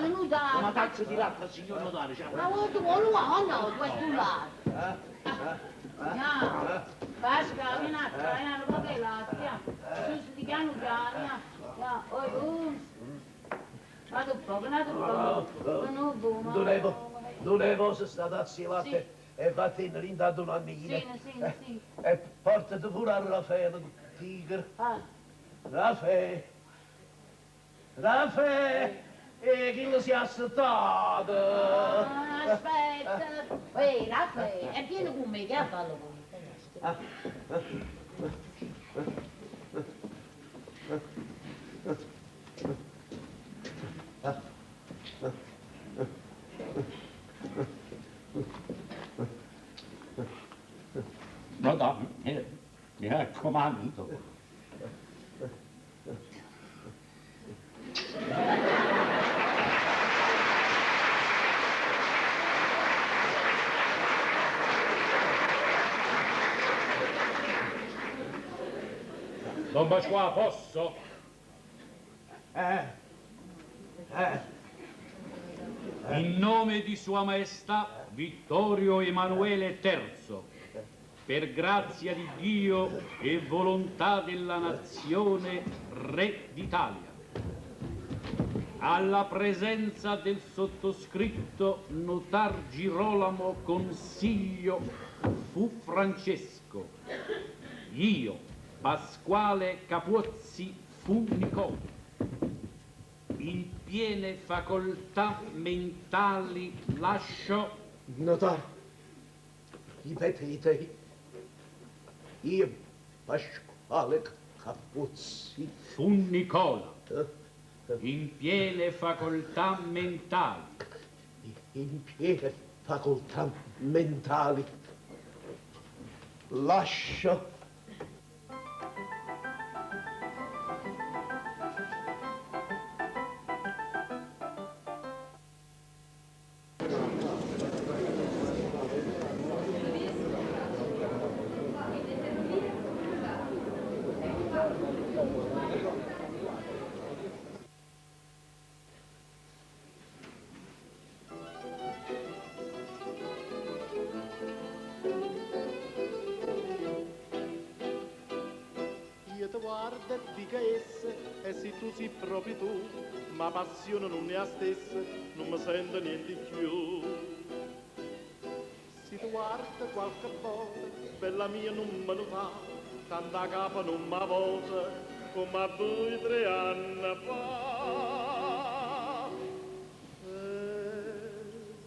Giovanni, notare. Una tazza di latte al signor notare, ciao. Ma tu vuoi o no? Tu è latte. No, Pasca, vieni a vieni a poco latte, Su, di piano piano, ja, oi, Vado un poco, vado un poco. Non buono. Dovevo, dovevo se sta tazza di latte e vattene lì da nonnina. Sì, sì, sì. E portati pure a Raffaele, il tigre. Ah. Raffaele! Raffaele! E chi lo si è assettato? Ah, aspetta. Ehi, Raffaele, è pieno con me, che ha fatto con me? No, no, mi raccomando. Don Pasquale, posso? Eh, eh. In nome di Sua Maestà Vittorio Emanuele III, per grazia di Dio e volontà della nazione, Re d'Italia, alla presenza del sottoscritto notar Girolamo Consiglio fu Francesco, io, Pasquale Capuozzi fu Nicola, in piene facoltà mentali lascio... Notar, ripetete, io, Pasquale Capuzzi... Fu Nicola, in piene facoltà mentali. In piene facoltà mentali lascio... Io ti guardo e dico esse, e se tu sei proprio tu, ma passione non è la stessa, non mi sento niente più. Se ti guardo qualche volta, bella mia non me lo fa, tanta capa non mi volta, come a due o tre anni fa. E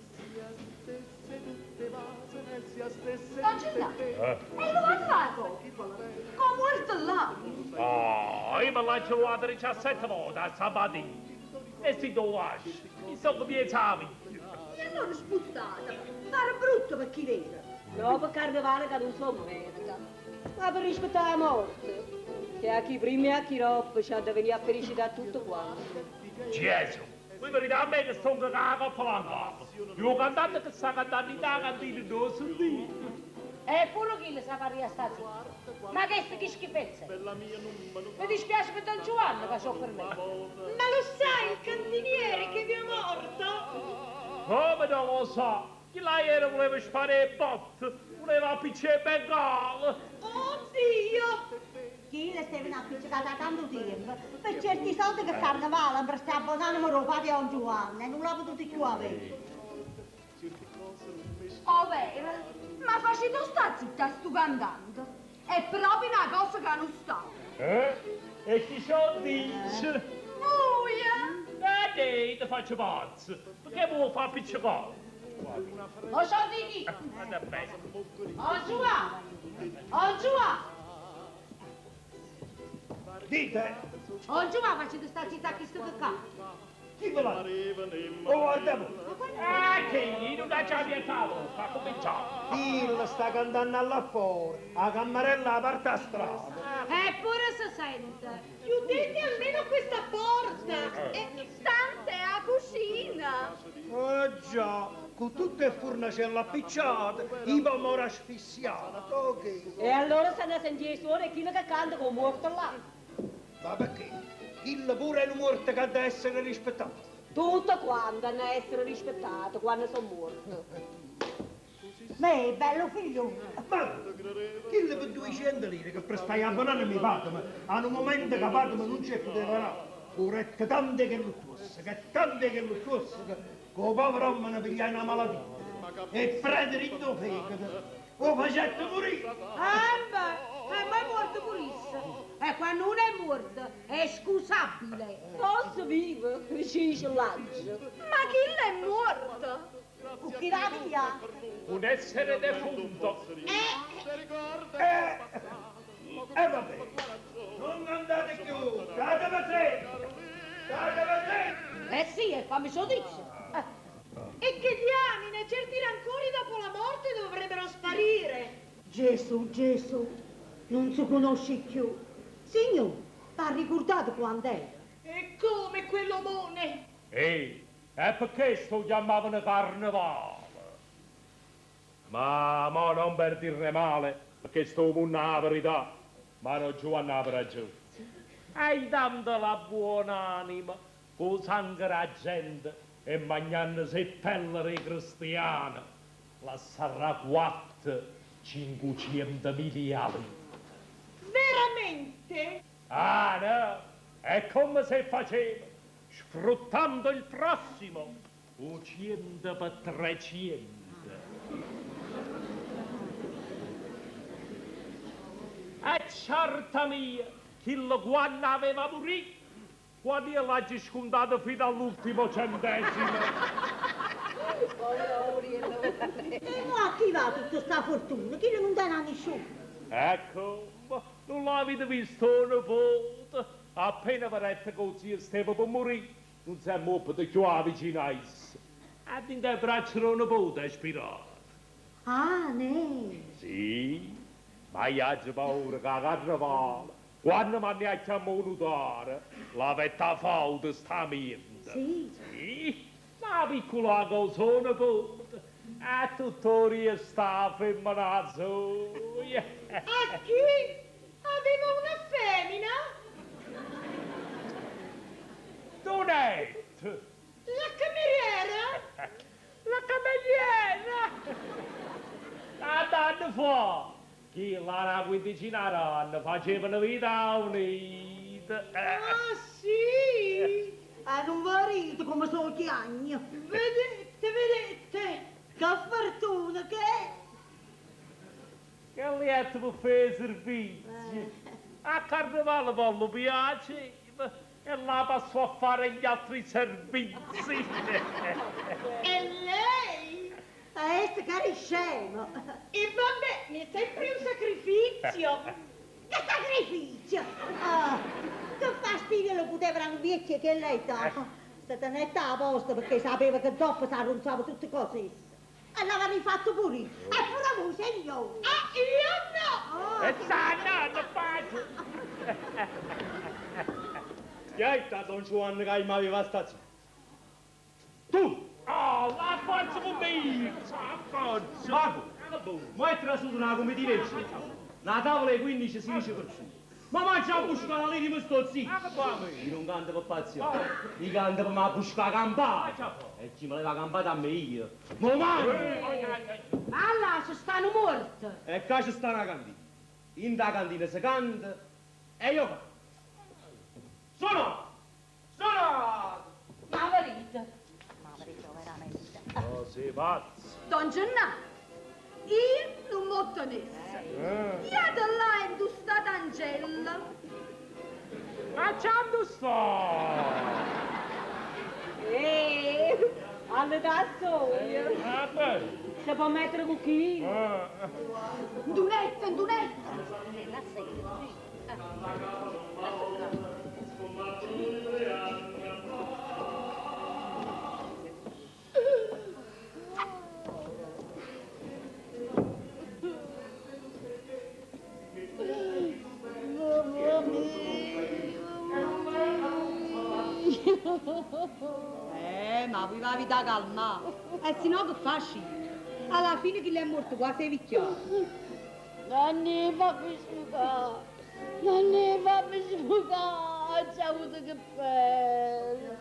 sia stesse tutte vase, e sia stesse Don tutte Gennaro, te. e lo va a Come morto là? Oh, io me l'ho giocato 17 volte a Sabatino. E se tu lasci, mi sono piaciato. E allora spostata. Pare brutto per chi vede. No, per carnevale che non so merita. Ma per rispettare la morte. Che a chi prima e a chi dopo c'ha da venire a felicità tutto quanto. Gesù, voi verità a me che sono con la coppa in capo. Io cantante che sta cantando in cantina non sentito. Eppure chi le sa fare sta zitta. Ma che che schifezza. Mi dispiace per Don Giovanni che soffre me. Ma lo sai il cantiniere che vi è morto? Come non lo so? Chi là ieri voleva sparare il botto, voleva appiccare il bengala. Oddio! Chi le stava appiccicata da tanto tempo, per certi soldi che carnevale, per stare abbonando a padre Don Giovanni, non l'ha potuto più avere. Oh, vero? Ma facete sta zitta sto cantando. È proprio una cosa che non sta. Eh? E chi so dice? Buia! Eh, dai, ti faccio pazzo. Perché vuoi far appiccicare? Lo so di chi? Guarda bene. Oh Giovanni! Oh Giovanni! Dite! Oh Giovanni, facete sta zitta a chi sto qua. Chi ve l'ha? Oh, guarda voi. Ah, che non ha già vietato, fa cominciare. Il sta cantando là fuori, la cammarella parte a strada. Eppure si sente. Chiudete almeno questa porta. E tanta è la cucina. Oh già, con tutte le fornacelle appicciate, i pomodori asfissiati, ok. E allora se ne sente il suono e chi che canta con morto là. Ma perché? Il pure è un morto che deve essere rispettato. Tutto quanto hanno essere rispettato quando sono morto. Ma bello figlio. Ma chi per 200 lire che prestai a banana mi padre, a un momento che padre non c'è poteva no. Corrette tante che lo fosse, che tante che lo fosse, che con povero uomo ne pigliai una malattia. E prendere il tuo fegato, lo facette morire. Eh beh, è mai morto purissimo. E quando uno è morto è scusabile. Posso vivere, ci lancio. Ma chi l'è morto? Chi va via? Un essere defunto. E vabbè, non andate più, state te, state te. Eh sì, e fammi sodizio. E che diamine, certi rancori dopo la morte dovrebbero sparire. Gesù, Gesù, non si conosce più. Signor, va ricordato quando era? E come quell'omone? Ehi, è perché sto chiamavano carnevale. Ma mo non per dirne male, perché sto una verità, ma non Giovanna ha ragione. Hai tanto la buona anima, con sangue la gente e mangiando se pelle dei cristiani, la sarà 4, 500 miliardi. Veramente? Ah no, è come se faceva, sfruttando il prossimo, o 100 per 300. E certa mia, chi lo guanna aveva morito, quando io l'ho scontato fino all'ultimo centesimo. E mo a chi va tutta sta fortuna? Chi non dà a nessuno? Ecco, ma non l'avete visto una volta? Appena vedete così stava per morire, non si è muovuto più vicino a esso. E dentro le braccia di una nipote è spirato. Ah, ne. Sì, ma io ho paura che a carnevale, quando mi ha chiamato un notare, la vetta fauta sta mente. Sì. Sì, una piccola cosa nipote, e tuttora sta femmina soia. A chi? Aveva una femmina? Donette! La cameriera? La cameriera! Tanto anni fa, chi l'era quindicina d'anni facevano vita unita. Ah, sì? Ah, non vorrete come sono chiagno. Vedete, vedete. Che fortuna che è! Che lieto per fare servizi. A carnevale poi lo piaceva e la passò a fare gli altri servizi. E lei? Eh, che scemo! E vabbè, mi è sempre un sacrificio. Che sacrificio! Ah, che fastidio lo poteva un vecchio che lei dà. Se tenette a posto perché sapeva che dopo si arronzava tutte cose. E l'aveva rifatto pure io. E pure voi, signore! Ah, io no! E sa, no, non faccio. Chi è stato Don Giovanni che mi aveva stato? Tu! Oh, la forza con me! La forza! Marco, ma è trasuto una comitiva in cielo. Una tavola alle 15-16 persone. Ma mangia a buscare la lira mi sto zitto. Io non canto per pazzia, io canto per ma buscare campata. E chi me leva campata a me io. Ma mangio! Ma là ci stanno morti. E qua ci sta una cantina. In da cantina si canta e io canto. Sono! Sono! Ma verità. Ma verità, veramente. Oh, sei pazzo. Don Gennaro, io non mi tenesse. Io da là industata Angela. Ma c'hanno sto? Alle tassoie. Vabbè. Si può mettere con chi? Ndunetta, ndunetta. Ma voi la vita calma. E se no che facci? Alla fine chi l'è morto quasi è vecchio. Nanni, fammi sfugare. Nanni, fammi sfugare. C'ho avuto che perdere.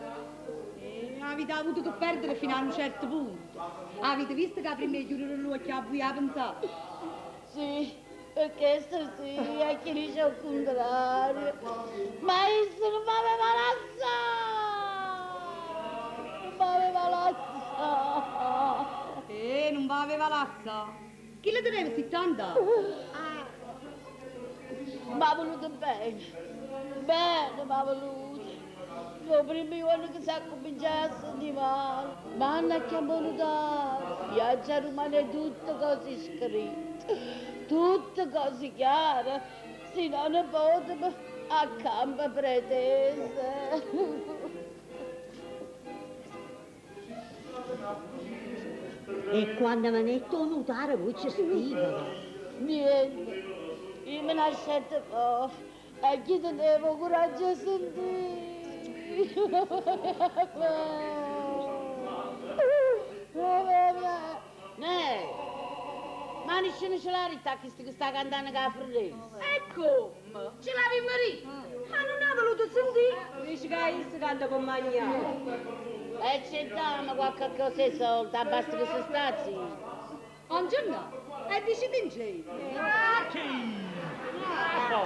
Avete avuto che perdere fino a un certo punto. Avete visto che prima di chiudere l'occhio a voi a pensare? Sì, perché sì, a chi dice il contrario. Ma io non mi aveva lasciato! Non mi aveva lasciato! Non mi aveva lasciato. Chi le teneva 70? Mi ha voluto bene, bene mi ha voluto. Il primo giorno che si è cominciato a sentire male, mi hanno chiamato, io già rimane tutto così scritto, tutto così chiaro, se non potevo a campo pretesa. E quando me ne è notare voi ci scriveva. Niente, io me ne scelto fuori e chi tenevo coraggio a sentire. Ne, ma nessuno ce l'ha ritta che sta cantando con la frutesa. E come? Ce l'avevi marito? Ma non ha voluto sentire. Dice che io canta per mangiare. E c'è dama qualche cosa di soldi, basta che si sta zitto. Oggi no. E dici di No!